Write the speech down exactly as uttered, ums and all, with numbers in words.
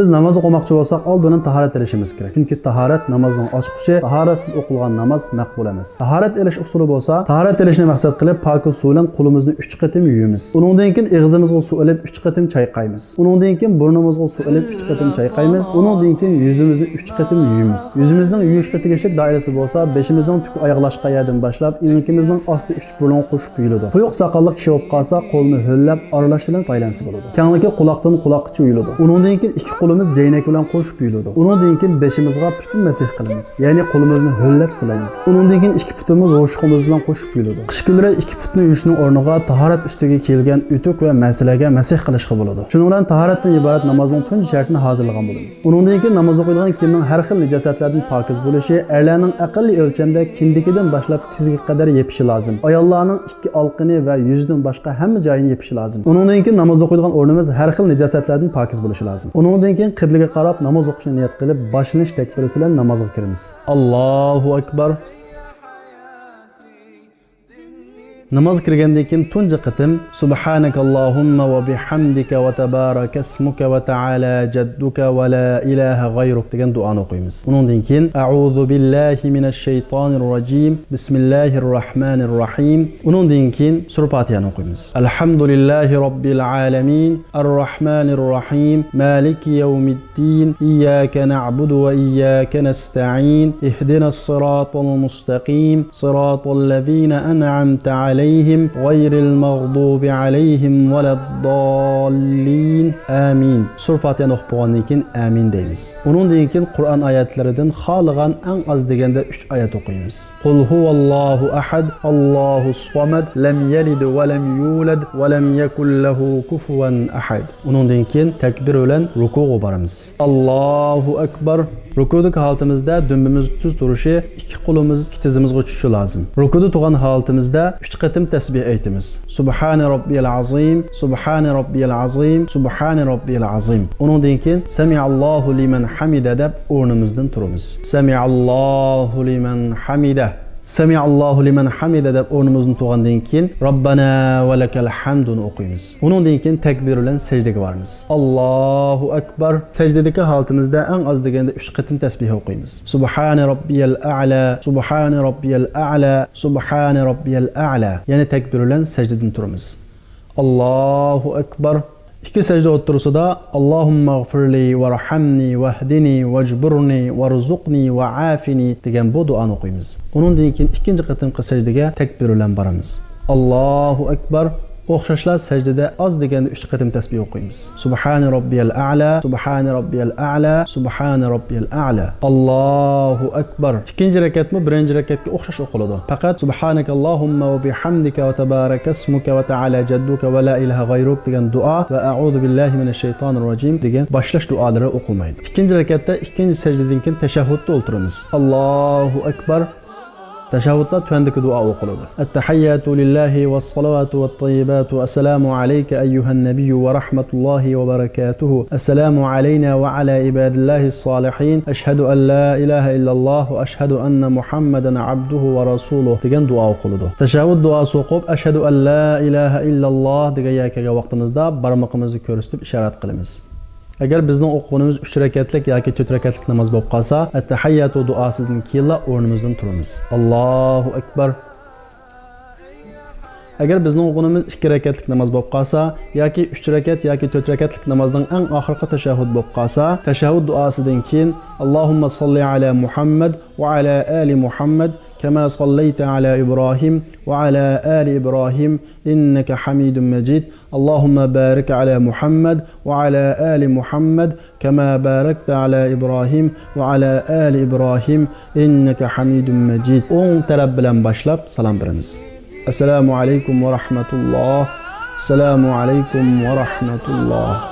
بىز ناماز ئوقۇماقچى بولساق، ئالدىن تاھارەت ئېلىشىمىز كېرەك. چۈنكى تاھارەت نامازنىڭ ئاچقۇچى، تاھارەتسىز ئوقۇلغان ناماز مەقبۇل ئەمەس. تاھارەت ئېلىش ئۇسۇلى بولسا، تاھارەت ئېلىشنى مەقسەت قىلىپ، پاكىز سۇ بىلەن قولىمىزنى ئۈچ قېتىم يۇيىمىز. ئۇنىڭدىن كېيىن ئېغىزىمىزغا سۇ ئېلىپ، ئۈچ قېتىم چايقايمىز. ئۇنىڭدىن كېيىن بۇرنىمىزغا سۇ ئېلىپ، ئۈچ قېتىم چايقايمىز. ئۇنىڭدىن كېيىن يۈزىمىزنى ئۈچ قېتىم يۇيىمىز. يۈزىمىزنىڭ يۇيۇشقا تېگىشلىك دائىرىسى بولسا، بېشىمىزنىڭ تۈك ئاياغلاشقان يەردىن باشلاپ، ئېڭىكىمىزنىڭ ئاستى ئۈچ بۇرۇنغا قوشۇپ يۇيۇلىدۇ. قويۇق ساقاللىق كىشى بولۇپ قالسا، قولىنى ھۆللەپ، ئارىلاش بىلەن پايلانسا بولىدۇ. كەڭلىكى قۇلاقتىن قۇلاققىچە يۇيۇلىدۇ. ئۇنىڭدىن كېيىن ئىككى قولىمىز جەينەك بىلەن قوشۇپ يۇيۇلىدۇ. ئۇنىڭدىن كېيىن بېشىمىزغا پۈتۈن مەسىھ قىلىمىز. يەنى قولىمىزنى ھۆللەپ سىلايمىز. ئۇنىڭدىن كېيىن ئىككى پۇتىمىز ھوشۇقىمىز بىلەن قوشۇپ يۇيۇلىدۇ. قىش كۈنلىرى ئىككى پۇتنى يۇيۇشنىڭ ئورنىغا تاھارەت ئۈستىگە كىيىلگەن ئۆتۈك ۋە مەسىلەرگە مەسىھ قىلىشقا بولىدۇ. شۇنىڭ بىلەن تاھارەتتىن ئىبارەت نامازنىڭ تۇنجى شەرتىنى ھازىرلىغان بولىمىز. ئۇنىڭدىن كېيىن ناماز ئوقۇيدىغان كىيىمنىڭ ھەر خىل نىجاسەتلەردىن پاكىز بولۇشى، ئەرلەرنىڭ ئەقەللىي ئۆلچەمدە كىندىكىدىن باشلاپ تىزگە قەدەر يېپىشى لازىم. ئاياللارنىڭ ئىككى ئالقىنى ۋە يۈزىدىن باشقا ھەممە جايىنى يېپىشى لازىم. ئۇنىڭدىن كېيىن ناماز ئوقۇيدىغان ئورنىمىز ھەر خىل نىجاسەتلەردىن پاكىز بولۇشى لازىم. ئۇنىڭدىن كېيىن قىبلىگە قاراپ ناماز ئوقۇشنى نىيەت قىلىپ، باشلىنىش تەكبىرىسى بىلەن نامازغا كىرىمىز. ئاللاھۇ ئەكبەر. نامازغا كىرگەندىن كېيىن تۇنجى قېتىم سۇبھانەكاللاھۇممە ۋە بىھەمدىكە ۋە تەبارەكەسمۇكە ۋە تەئالە جەددۇكە ۋە لا ئىلاھە غەيرۇك دېگەن دۇئانى ئوقۇيمىز. ئۇنىڭدىن كېيىن ئەئۇزۇ بىللاھى مىنەششەيتانىرراجىم. بىسمىللاھىرراھمانىرراھىم. ئۇنىڭدىن كېيىن سۈرە پاتىھەنى ئوقۇيمىز. ئەلھەمدۇلىللاھى راببىل ئالەمىن. ئەرراھمانىرراھىم. مالىكى يەۋمىددىن. إياك نعبد وإياك نستعين. اهدنا الصراط المستقيم. صراط الذين أنعمت عليهم غير المغضوب عليهم ولا الضالين. آمين. سۈرە پاتىھەنى ئوقۇپ بولغاندىن كېيىن ئامىن دەيمىز. ئۇنىڭدىن كېيىن قۇرئان ئايەتلىرىدىن خالىغان ئەڭ ئاز دېگەندە ئۈچ ئايەت ئوقۇيمىز. قۇل ھۇۋەللاھۇ ئەھەد، ئاللاھۇس سامەد، لەم يەلىد ۋە لەم يۇلەد ۋە لەم يەكۇن لەھۇ كۇفۇۋەن ئەھەد. ئۇنىڭدىن كېيىن تەكبىر بىلەن رۇكۇغا بارىمىز. ئاللاھۇ ئەكبەر. رۇكۇدىكى ھالىتىمىزدە دۈمبىمىز تۈز تۇرۇشى، ئىككى قولىمىز ئىككى تىزىمىزغا چۈشۈشى لازىم. رۇكۇدا تۇرغان ھالىتىمىزدە ئۈچ قېتىم تەسبىھ ئېيتىمىز. سۇبھانە رەببىيەل ئازىم، سۇبھانە رەببىيەل ئازىم، سۇبھانە رەببىيەل ئازىم. ئۇنىڭدىن كېيىن سەمىئاللاھۇ لىمەن ھەمىدە دەپ ئورنىمىزدىن تۇرىمىز. سەمىئاللاھۇ لىمەن ھەمىدە. سەمىئاللاھۇ لىمەن ھەمىدە دەپ ئورنىمىزدىن تۇرغاندىن كېيىن رەببەنا ۋە لەكەل ھەمدۇنى ئوقۇيمىز. ئۇنىڭدىن كېيىن تەكبىر بىلەن سەجدىگە بارىمىز. ئاللاھۇ ئەكبەر. سەجدىدىكى ھالىتىمىزدە ئەڭ ئاز دېگەندە ئۈچ قېتىم تەسبىھ ئوقۇيمىز. سۇبھانە رەببىيەل ئەئلا، سۇبھانە رەببىيەل ئەئلا، سۇبھانە رەببىيەل ئەئلا. يەنى تەكبىر بىلەن سەجدىدىن تۇرىمىز. ئاللاھۇ ئەكبەر. ئىككى سەجدە ئوتتۇرىسىدا ئاللاھۇممەغفىرلى ۋەرھەمنى ۋەھدىنى ۋەجبۇرنى ۋەرزۇقنى ۋەئافىنى دېگەن بۇ دۇئانى ئوقۇيمىز. ئۇنىڭدىن كېيىن ئىككىنچى قېتىمقى سەجدىگە تەكبىر بىلەن بارىمىز. ئاللاھۇ ئەكبەر. ئوخشاشلا سەجدىدە ئاز دېگەندە ئۈچ قېتىم تەسبىھ ئوقۇيمىز. سۇبھانە رەببىيەل ئەئلا، سۇبھانە رەببىيەل ئەئلا، سۇبھانە رەببىيەل ئەئلا. ئاللاھۇ ئەكبەر. ئىككىنچى رەكەتمۇ بىرىنچى رەكەتكە ئوخشاش ئوقۇلىدۇ. پەقەت سۇبھانەكەللاھۇممە ۋە بىھەمدىكە ۋە تەبارەكەسمۇكە ۋە تەئالە جەددۇكە ۋە لا ئىلاھە غەيرۇك دېگەن دۇئا ۋە ئەئۇزۇ بىللاھى مىنەششەيتانىرراجىم دېگەن باشلاش دۇئالىرى ئوقۇلمايدۇ. ئىككىنچى رەكەتتە ئىككىنچى سەجدىدىن كېيىن تەشەھھۇدتا ئولتۇرىمىز. ئاللاھۇ ئەكبەر. تەشەھھۇدتا تۆۋەندىكى دۇئا ئوقۇلىدۇ. التحيات لله والصلوات والطيبات، السلام عليك أيها النبي ورحمة الله وبركاته، السلام علينا وعلى عباد الله الصالحين، أشهد أن لا إله إلا الله وأشهد أن محمدا عبده ورسوله دېگەن دۇئا ئوقۇلىدۇ. تەشەھھۇد دۇئاسى ئوقۇپ، أشهد أن لا إله إلا الله دېگەن يەرگە كەلگەن ۋاقتىمىزدا بارمىقىمىزنى كۆرسىتىپ ئىشارەت قىلىمىز. ئەگەر بىزنىڭ ئوقۇغىنىمىز ئۈچ رەكەتلىك ياكى تۆت رەكەتلىك ناماز بولۇپ قالسا، ئەتتەھىياتۇ دۇئاسىدىن كېيىنلا ئورنىمىزدىن تۇرىمىز. ئاللاھۇ ئەكبەر. ئەگەر بىزنىڭ ئوقۇغىنىمىز ئىككى رەكەتلىك ناماز بولۇپ قالسا، ياكى ئۈچ رەكەت ياكى تۆت رەكەتلىك نامازنىڭ ئەڭ ئاخىرقى تەشەھھۇد بولۇپ قالسا، تەشەھھۇد دۇئاسىدىن كېيىن، اللهم صل على محمد وعلى آل محمد كما صليت على إبراهيم وعلى آل إبراهيم إنك حميد مجيد. اللهم بارك على محمد وعلى آل محمد كما باركت على إبراهيم وعلى آل إبراهيم إنك حميد مجيد. ئوڭ تەرەپ بىلەن باشلاپ سالام بېرىمىز. السلام عليكم ورحمة الله. السلام عليكم ورحمة الله.